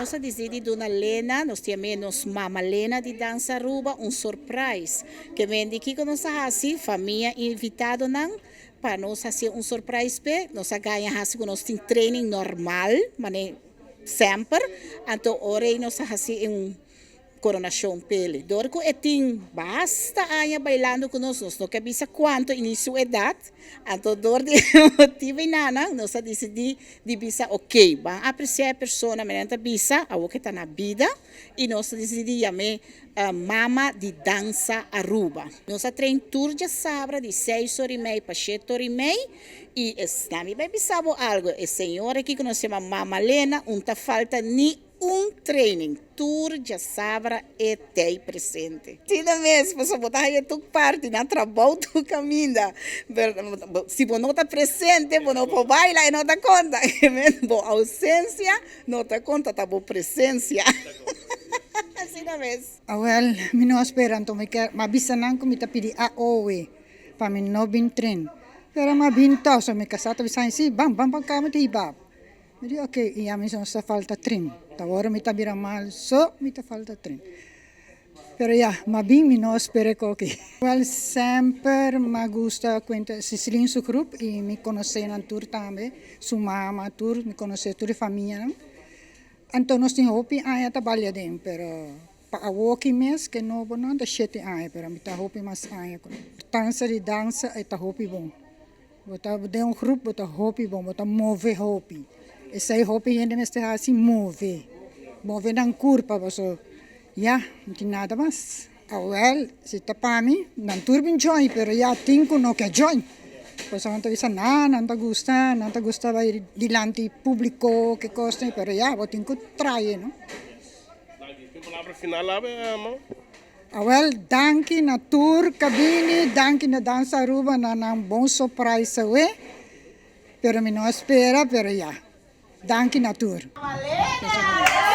Nos a dicidi duna Lena, nos yam'e nos Mama Lena di Danza Aruba, un surprise. Kiermen di kico nos a haci, famia invitadonan, pa nos haci un surprise pe, nos a gaña haci cu nos tin training normal, mane semper, anto ora nos a haci un coronacion p'e. Dor cu e tin basta aña bailando cu nos, nos no kier bisa cuanto inicio edad, anto dor di motivo nana, nos a dicidi di bisa, ok, ban aprecia e persona, manera bisa, awo cu ta na bida, y nos a dicidi yam'e Mama di Danza Aruba. Nos a train tur diasabra di 6:30 pa 7:30 y esnan bay bisa bo algo, e señora aki cu nos yama Mama Lena, no ta falta ni un training, tur diasabra e t'ey presente. Tina mes, bo bo ta tur parti na trabou tur caminda. Si bo no ta presente, bo no por baila y no ta conta. Bo ausencia no ta conta, ta bo presencia. Asina mes. Ah, wel, mi no a spera, anto mi kier, m'a bisa nan cu mi ta pidi AOW, pa mi no bin train. Pero m'a bin toch, so mi casa ta bisa si, bam, bam, bam, caba di bab. Mi di, ok, y ami no sa falta train. Ta ora mi ta bira mal, so mi ta falta train. Pero ja, m'a bin mi no a spera cu ok. Wel, semper mi gusta cuenta Cecilin su groep y mi conoce nan tur tambe, su mama tur, mi conoce tur e famia nan. Anto nos tin hopi aña ta balia den, pero pa awoki mes cu no bo no ta 7 aña, pero mi ta hopi mas aña. Danza di danza e ta hopi bon. Bo ta den un groep, bo ta hopi bon, bo ta move hopi. Esey hopi hende mester asina move. Move nan curpa, so ja, no tin nada mas. Ah, wel, si ta pa mi, nan tur bin join, pero ja, tin cu no kier join. Pues nan ta bisa, nan, nan ta gusta, nan ta gusta bay dilanti publico, ki cos, pero ja, bo tin cu trae, no? Tin palabra final, amo? Ah, wel, danki na tur cu a bini, danki na Danza Aruba, na nan bon surprise we. Pero mi no a spera, pero ja, danki na tur. Malena!